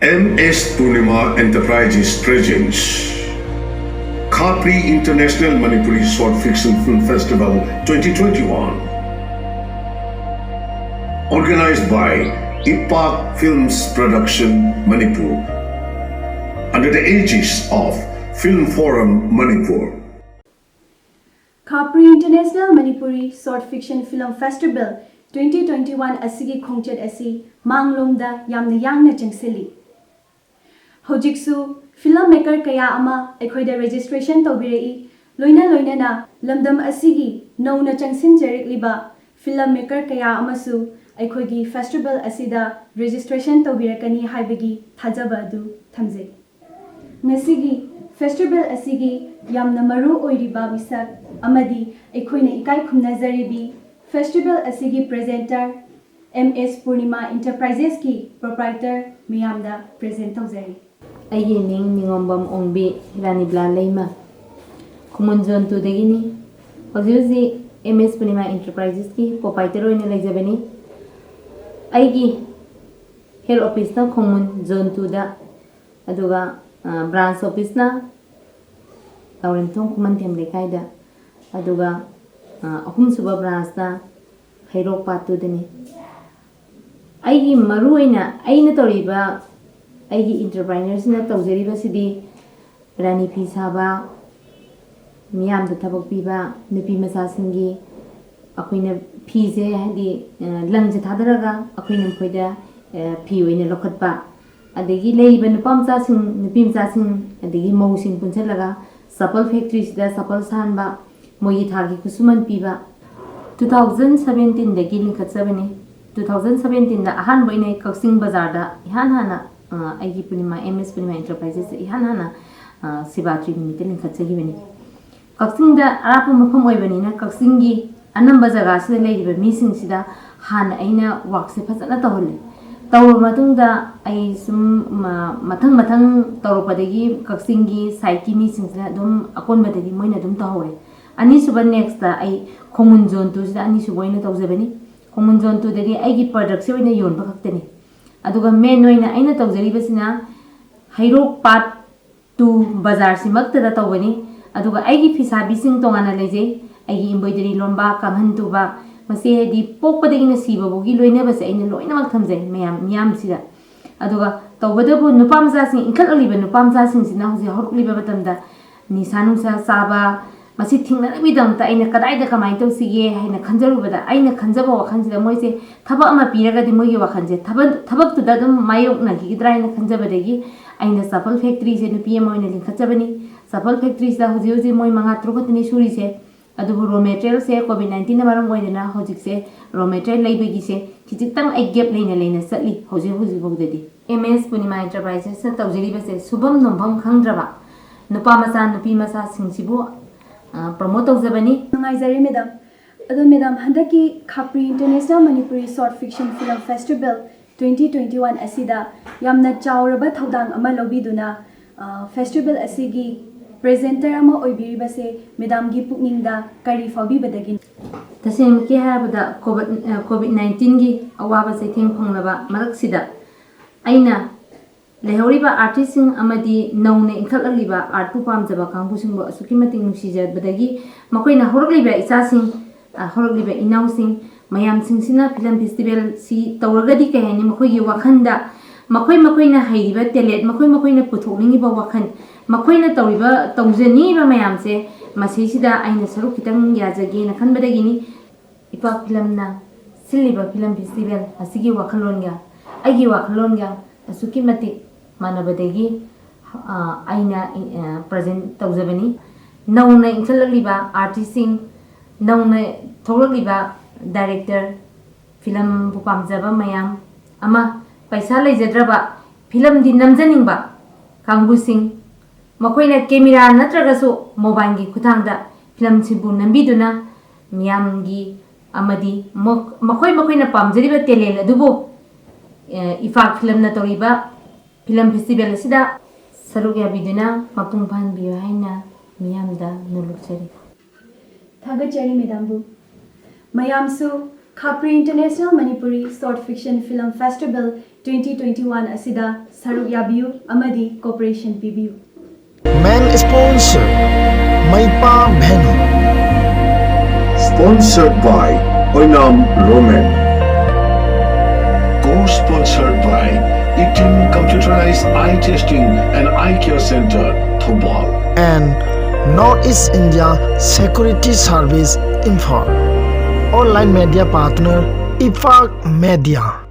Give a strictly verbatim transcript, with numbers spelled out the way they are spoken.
M S Purnima Enterprises presents Khapri International Manipuri Short Fiction Film Festival twenty twenty-one. Organized by Ipak Films Production Manipur under the aegis of Film Forum Manipur. Khapri International Manipuri Short Fiction Film Festival twenty twenty-one ꯑꯁꯤꯒꯤ ꯈꯣꯡꯆꯠ ꯑꯁꯤ ꯃꯥꯡꯂꯣꯝꯗ ꯌꯥꯝꯅ ꯌꯥꯡꯅ ꯆꯪꯁꯤꯜꯂꯤ꯫ ꯍꯧꯖꯤꯛꯁꯨ film maker ꯀꯌꯥ ꯑꯃ ꯑꯩꯈꯣꯏꯗ registration ꯇꯧꯕꯤꯔꯛꯏ꯫ ꯂꯣꯏꯅ ꯂꯣꯏꯅꯅ ꯂꯝꯗꯝ ꯑꯁꯤꯒꯤ ꯅꯧꯅ ꯆꯪꯁꯤꯟꯖꯔꯛꯂꯤꯕ film maker ꯀꯌꯥ ꯑꯃꯁꯨ ꯑꯩꯈꯣꯏꯒꯤ festival ꯑꯁꯤꯗ registration ꯇꯧꯕꯤꯔꯛꯀꯅꯤ ꯍꯥꯏꯕꯒꯤ ꯊꯥꯖꯕ ꯑꯗꯨ ꯊꯝꯖꯩ꯫ ꯉꯁꯤꯒꯤ festival ꯑꯁꯤꯒꯤ ꯌꯥꯝꯅ ꯃꯔꯨ ꯑꯣꯏꯔꯤꯕ ꯃꯤꯁꯛ ꯑꯃꯗꯤ ꯑꯩꯈꯣꯏꯅ ꯏꯀꯥꯏ ꯈꯨꯝꯅꯖꯔꯤꯕꯤ festival ꯑꯁꯤꯒꯤ presenter, M S Purnima Enterprises ꯀꯤ proprietor ꯃꯌꯥꯝꯗ present ꯇꯧꯖꯔꯤ꯫ ꯑꯩꯒꯤ ꯃꯤꯡ ꯅꯤꯉꯣꯝꯕꯝ ꯑꯣꯡꯕꯤ ꯍꯤꯔꯥꯅꯤꯕꯂꯥ ꯂꯩꯃ, ꯈꯣꯡꯃꯟ Zone two ꯗꯒꯤꯅꯤ꯫ ꯍꯧꯖꯤꯛ ꯍꯧꯖꯤꯛ M S Purnima Enterprises ꯀꯤ proprietor ꯑꯣꯏꯅ ꯂꯩꯖꯕꯅꯤ꯫ ꯑꯩꯒꯤ head office ꯅ ꯈꯣꯡꯃꯟ Zone two ꯗ, ꯑꯗꯨꯒ branch office ꯅ ꯂꯥꯎꯔꯦꯝꯊꯣꯡ ꯈꯨꯃꯟꯊꯦꯝ ꯂꯩꯀꯥꯏꯗ, ꯑꯗꯨꯒ ꯑꯍꯨꯝꯁꯨꯕ branch ꯅ ꯍꯩꯔꯣꯛ Part two ꯗꯅꯤ꯫ ꯑꯩꯒꯤ ꯃꯔꯨ ꯑꯣꯏꯅ ꯑꯩꯅ ꯇꯧꯔꯤꯕ, ꯑꯩꯒꯤ entrepreneur ꯁꯤꯅ ꯇꯧꯖꯔꯤꯕꯁꯤꯗꯤ ꯔꯥꯅꯤ ꯐꯤ ꯁꯥꯕ, ꯃꯤꯌꯥꯝꯗ ꯊꯕꯛ ꯄꯤꯕ, ꯅꯨꯄꯤ ꯃꯆꯥꯁꯤꯡꯒꯤ ꯑꯩꯈꯣꯏꯅ ꯐꯤꯁꯦ, ꯍꯥꯏꯗꯤ ꯂꯪꯁꯦ ꯊꯥꯗꯔꯒ ꯑꯩꯈꯣꯏꯅ ꯃꯈꯣꯏꯗ ꯐꯤ ꯑꯣꯏꯅ ꯂꯧꯈꯠꯄ, ꯑꯗꯒꯤ ꯂꯩꯔꯤꯕ ꯅꯨꯄꯥ ꯃꯆꯥꯁꯤꯡ, ꯅꯨꯄꯤ ꯃꯆꯥꯁꯤꯡ, ꯑꯗꯒꯤ ꯃꯧꯁꯤꯡ ꯄꯨꯟꯁꯤꯜꯂꯒ ꯆꯄꯜ factory ꯁꯤꯗ ꯆꯄꯜ ꯁꯥꯍꯟꯕ, ꯃꯣꯏꯒꯤ ꯊꯥꯒꯤ ꯈꯨꯠꯁꯨꯃꯟ ꯄꯤꯕ꯫ Two thousand seventeen ꯗꯒꯤ ꯂꯤꯡꯈꯠꯆꯕꯅꯤ꯫ Two thousand seventeen ꯗ ꯑꯍꯥꯟꯕ ꯑꯣꯏꯅ ꯀꯛꯆꯤꯡ ꯕꯖꯥꯔꯗ ꯏꯍꯥꯟ ꯍꯥꯟꯅ, ꯑ, ꯑꯩꯒꯤ ꯄꯨꯔꯅꯤꯃꯥ, M S Purnima Enterprises ꯏꯍꯥꯟ ꯍꯥꯟꯅ, ꯑ, ꯁꯤꯕꯔꯥꯇ꯭ꯔꯤ ꯅꯨꯃꯤꯠꯇ ꯂꯤꯡꯈꯠꯆꯈꯤꯕꯅꯤ꯫ ꯀꯛꯆꯤꯡꯗ ꯑꯔꯥꯞꯄ ꯃꯐꯝ ꯑꯣꯏꯕꯅꯤꯅ ꯀꯛꯆꯤꯡꯒꯤ ꯑꯅꯝꯕ ꯖꯒꯥꯁꯤꯗ ꯂꯩꯔꯤꯕ ꯃꯤꯁꯤꯡꯁꯤꯗ ꯍꯥꯟꯅ ꯑꯩꯅ work ꯁꯦ ꯐꯖꯅ ꯇꯧꯍꯜꯂꯦ꯫ ꯇꯧꯔꯕ ꯃꯇꯨꯡꯗ ꯑꯩ ꯁꯨꯝ ꯃ-, ꯃꯊꯪ ꯃꯊꯪ ꯇꯧꯔꯛꯄꯗꯒꯤ ꯀꯛꯆꯤꯡꯒꯤ side ꯀꯤ ꯃꯤꯁꯤꯡꯁꯤꯅ ꯑꯗꯨꯝ ꯑꯀꯣꯟꯕꯗꯗꯤ ꯃꯣꯏꯅ ꯑꯗꯨꯝ ꯇꯧꯍꯧꯔꯦ꯫ ꯑꯅꯤꯁꯨꯕ next ꯇ ꯑꯩ ꯈꯣꯡꯃꯟ Zone two ꯁꯤꯗ ꯑꯅꯤꯁꯨꯕ ꯑꯣꯏꯅ ꯇꯧꯖꯕꯅꯤ꯫ ꯈꯣꯡꯃꯟ Zone two ꯗꯗꯤ ꯑꯩꯒꯤ product ꯁꯦ ꯑꯣꯏꯅ ꯌꯣꯟꯕ ꯈꯛꯇꯅꯤ꯫ ꯑꯗꯨꯒ ꯃꯦꯟ ꯑꯣꯏꯅ ꯑꯩꯅ ꯇꯧꯖꯔꯤꯕꯁꯤꯅ ꯍꯩꯔꯣꯛ ꯄꯥꯠ ꯇꯨ ꯕꯖꯥꯔꯁꯤꯃꯛꯇꯗ ꯇꯧꯒꯅꯤ꯫ ꯑꯗꯨꯒ ꯑꯩꯒꯤ ꯐꯤꯁꯥꯕꯤꯁꯤꯡ ꯇꯣꯉꯥꯟꯅ ꯂꯩꯖꯩ꯫ ꯑꯩꯒꯤ ꯏꯝꯕꯣꯏꯗꯔꯤ ꯂꯣꯟꯕ, ꯀꯥꯡꯍꯟ ꯇꯨꯕ, ꯃꯁꯤ ꯍꯥꯏꯗꯤ ꯄꯣꯛꯄꯗꯒꯤꯅ ꯁꯤꯕ ꯐꯥꯎꯒꯤ ꯂꯣꯏꯅꯕꯁꯦ ꯑꯩꯅ ꯂꯣꯏꯅꯃꯛ ꯊꯝꯖꯩ ꯃꯌꯥꯝ ꯃꯤꯌꯥꯝꯁꯤꯗ꯫ ꯑꯗꯨꯒ ꯇꯧꯕꯇꯕꯨ ꯅꯨꯄꯥ ꯃꯆꯥꯁꯤꯡ, ꯏꯟꯈꯠꯂꯛꯂꯤꯕ ꯅꯨꯄꯥ ꯃꯆꯥꯁꯤꯡꯁꯤꯅ ꯍꯧꯖꯤꯛ ꯍꯧꯔꯛꯂꯤꯕ ꯃꯇꯝꯗ ꯅꯤꯁꯥ ꯅꯨꯡꯁꯥ ꯆꯥꯕ, ꯃꯁꯤ ꯊꯤꯡꯅꯅꯕꯒꯤꯗꯃꯛꯇ ꯑꯩꯅ ꯀꯗꯥꯏꯗ ꯀꯃꯥꯏꯅ ꯇꯧꯁꯤꯒꯦ ꯍꯥꯏꯅ ꯈꯟꯖꯔꯨꯕꯗ, ꯑꯩꯅ ꯈꯟꯖꯕ ꯋꯥꯈꯜꯁꯤꯗ ꯃꯣꯏꯁꯦ ꯊꯕꯛ ꯑꯃ ꯄꯤꯔꯒꯗꯤ ꯃꯣꯏꯒꯤ ꯋꯥꯈꯜꯁꯦ ꯊꯕꯛ, ꯊꯕꯛꯇꯨꯗ ꯑꯗꯨꯝ ꯃꯥꯌꯣꯛꯅꯈꯤꯒꯗ꯭ꯔꯥ ꯍꯥꯏꯅ ꯈꯟꯖꯕꯗꯒꯤ ꯑꯩꯅ ꯆꯥꯄꯜ ꯐꯦꯛꯇ꯭ꯔꯤꯁꯦ ꯅꯨꯄꯤ ꯑꯃ ꯑꯣꯏꯅ ꯂꯤꯡꯈꯠꯆꯕꯅꯤ꯫ ꯆꯥꯄꯜ ꯐꯦꯛꯇ꯭ꯔꯤꯁꯤꯗ ꯍꯧꯖꯤꯛ ꯍꯧꯖꯤꯛ ꯃꯣꯏ ꯃꯉꯥ ꯇꯔꯨꯛ ꯈꯛꯇꯅꯤ ꯁꯨꯔꯤꯁꯦ꯫ ꯑꯗꯨꯕꯨ ꯔꯣ ꯃꯦꯇꯔꯤꯌꯦꯜꯁꯦ ꯀꯣꯚꯤꯗ ꯅꯥꯏꯟꯇꯤꯟꯅ ꯃꯔꯝ ꯑꯣꯏꯗꯅ ꯍꯧꯖꯤꯛꯁꯦ ꯔꯣ ꯃꯦꯇꯔꯤꯌꯦꯜ ꯂꯩꯕꯒꯤꯁꯦ ꯈꯤꯖꯤꯛꯇꯪ ꯑꯩ ꯒꯦꯞ ꯂꯩꯅ ꯂꯩꯅ ꯆꯠꯂꯤ ꯍꯧꯖꯤꯛ ꯍꯧꯖꯤꯛ ꯐꯥꯎꯗꯗꯤ꯫ ꯑꯦꯝ ꯑꯦꯁ ꯄꯨꯔꯅꯤꯃꯥ ꯑꯦꯟꯇꯔꯄ꯭ꯔꯥꯏꯖꯦꯁꯅ ꯇꯧꯖꯔꯤꯕꯁꯦ ꯁꯨꯐꯝ ꯅꯣꯝꯐꯝ ꯈꯪꯗ꯭ꯔꯕ ꯅꯨꯄꯥ ꯃꯆꯥ ꯅꯨꯄꯤ ꯃꯆꯥꯁꯤꯡꯁꯤꯕꯨ ꯄ꯭ꯔꯣꯃꯣꯠ ꯇꯧꯖꯕꯅꯤ꯫ ꯅꯨꯡꯉꯥꯏꯖꯔꯦ ꯃꯦꯗꯥꯝ꯫ ꯑꯗꯣ ꯃꯦꯗꯥꯝ, ꯍꯟꯗꯛꯀꯤ Khapri international Manipuri short fiction film festival twenty twenty one ꯑꯁꯤꯗ ꯌꯥꯝꯅ ꯆꯥꯎꯔꯕ ꯊꯧꯗꯥꯡ ꯑꯃ ꯂꯧꯕꯤꯗꯨꯅ, ꯑ, ꯐꯦꯁꯇꯤꯚꯦꯜ ꯑꯁꯤꯒꯤ ꯄ꯭ꯔꯦꯖꯦꯟꯇꯔ ꯑꯃ ꯑꯣꯏꯕꯤꯔꯤꯕꯁꯦ ꯃꯦꯗꯥꯝꯒꯤ ꯄꯨꯛꯅꯤꯡꯗ ꯀꯔꯤ ꯐꯥꯎꯕꯤꯕꯗꯒꯤꯅꯣ? ꯇꯁꯦꯡꯃꯛꯀꯤ ꯍꯥꯏꯔꯕꯗ ꯀꯣꯚꯤꯗ, ꯀꯣꯚꯤꯗ ꯅꯥꯏꯟꯇꯤꯟꯒꯤ ꯑꯋꯥꯕ ꯆꯩꯊꯦꯡ ꯐꯪꯂꯕ ꯃꯔꯛꯁꯤꯗ ꯑꯩꯅ ꯂꯩꯍꯧꯔꯤꯕ ꯑꯥꯔꯇꯤꯁꯁꯤꯡ ꯑꯃꯗꯤ ꯅꯧꯅ ꯏꯟꯈꯠꯂꯛꯂꯤꯕ ꯑꯥꯔꯠꯄꯨ ꯄꯥꯝꯖꯕ ꯀꯥꯡꯕꯨꯁꯤꯡꯕꯨ ꯑꯁꯨꯛꯀꯤ ꯃꯇꯤꯛ ꯅꯨꯡꯁꯤꯖꯕꯗꯒꯤ ꯃꯈꯣꯏꯅ ꯍꯧꯔꯛꯂꯤꯕ ꯏꯆꯥꯁꯤꯡ, ꯑ, ꯍꯧꯔꯛꯂꯤꯕ ꯏꯅꯥꯎꯁꯤꯡ ꯃꯌꯥꯝꯁꯤꯡꯁꯤꯅ ꯐꯤꯂꯝ ꯐꯦꯁꯇꯤꯚꯦꯜꯁꯤ ꯇꯧꯔꯒꯗꯤ ꯀꯩ ꯍꯥꯏꯅꯤ, ꯃꯈꯣꯏꯒꯤ ꯋꯥꯈꯜꯗ ꯃꯈꯣꯏ ꯃꯈꯣꯏꯅ ꯍꯩꯔꯤꯕ ꯇꯦꯂꯦꯟ, ꯃꯈꯣꯏ ꯃꯈꯣꯏꯅ ꯄꯨꯊꯣꯛꯅꯤꯡꯉꯤꯕ ꯋꯥꯈꯜ, ꯃꯈꯣꯏꯅ ꯇꯧꯔꯤꯕ, ꯇꯧꯖꯅꯤꯡꯉꯤꯕ ꯃꯌꯥꯝꯁꯦ ꯃꯁꯤꯁꯤꯗ ꯑꯩꯅ ꯁꯔꯨꯛ ꯈꯤꯇꯪ ꯌꯥꯖꯒꯦꯅ ꯈꯟꯕꯗꯒꯤꯅꯤ꯫ ꯏꯄꯥꯛ ꯐꯤꯂꯝꯅ ꯁꯤꯜꯂꯤꯕ ꯐꯤꯂꯝ ꯐꯦꯁꯇꯤꯚꯦꯜ ꯑꯁꯤꯒꯤ ꯋꯥꯈꯜꯂꯣꯟꯒ ꯑꯩꯒꯤ ꯋꯥꯈꯜꯂꯣꯟꯒ ꯑꯁꯨꯛꯀꯤ ꯃꯇꯤꯛ ꯃꯥꯟꯅꯕꯗꯒꯤ, ꯑ, ꯑꯩꯅ, ꯑ, ꯄ꯭ꯔꯖꯦꯟ ꯇꯧꯖꯕꯅꯤ꯫ ꯅꯧꯅ ꯏꯟꯈꯠꯂꯛꯂꯤꯕ ꯑꯥꯔꯇꯤꯁꯁꯤꯡ, ꯅꯧꯅ ꯊꯣꯛꯂꯛꯂꯤꯕ ꯗꯥꯏꯔꯦꯛꯇꯔ, ꯐꯤꯂꯝꯕꯨ ꯄꯥꯝꯖꯕ ꯃꯌꯥꯝ ꯑꯃ, ꯄꯩꯁꯥ ꯂꯩꯖꯗ꯭ꯔꯕ ꯐꯤꯂꯝꯗꯤ ꯅꯝꯖꯅꯤꯡꯕ ꯀꯥꯡꯕꯨꯁꯤꯡ, ꯃꯈꯣꯏꯅ ꯀꯦꯃꯦꯔꯥ ꯅꯠꯇ꯭ꯔꯒꯁꯨ ꯃꯣꯕꯥꯏꯜꯒꯤ ꯈꯨꯠꯊꯥꯡꯗ ꯐꯤꯂꯝꯁꯤꯕꯨ ꯅꯝꯕꯤꯗꯨꯅ ꯃꯤꯌꯥꯝꯒꯤ ꯑꯃꯗꯤ ꯃꯈꯣꯏ ꯃꯈꯣꯏꯅ ꯄꯥꯝꯖꯔꯤꯕ ꯇꯦꯂꯦꯟ ꯑꯗꯨꯕꯨ, ꯑꯦ, ꯏꯐꯥꯛ ꯐꯤꯂꯝꯅ ꯇꯧꯔꯤꯕ ꯐꯤꯂꯝ ꯐꯦꯁꯇꯤꯚꯦꯜ ꯑꯁꯤꯗ ꯁꯔꯨꯛ ꯌꯥꯕꯤꯗꯨꯅ ꯃꯄꯨꯡ ꯐꯥꯍꯟꯕꯤꯌꯨ ꯍꯥꯏꯅ ꯃꯤꯌꯥꯝꯗ ꯅꯣꯜꯂꯨꯛꯆꯔꯤ꯫ ꯊꯥꯒꯠꯆꯔꯤ ꯃꯦꯗꯥꯝꯕꯨ꯫ ꯃꯌꯥꯝꯁꯨ Khapri international Manipuri short fiction film festival twenty twenty-one ꯑꯁꯤꯗ ꯁꯔꯨꯛ ꯌꯥꯕꯤꯌꯨ ꯑꯃꯗꯤ cooperation ꯄꯤꯕꯤꯌꯨ꯫ Main sponsor, Maipa Venue. Sponsored by Oinam Roman. Co-sponsored by Itin Computerized Eye Testing and Eye Care Center, Thoubal. And North East India Security Service, Imphal. Online media partner, Ipak Media.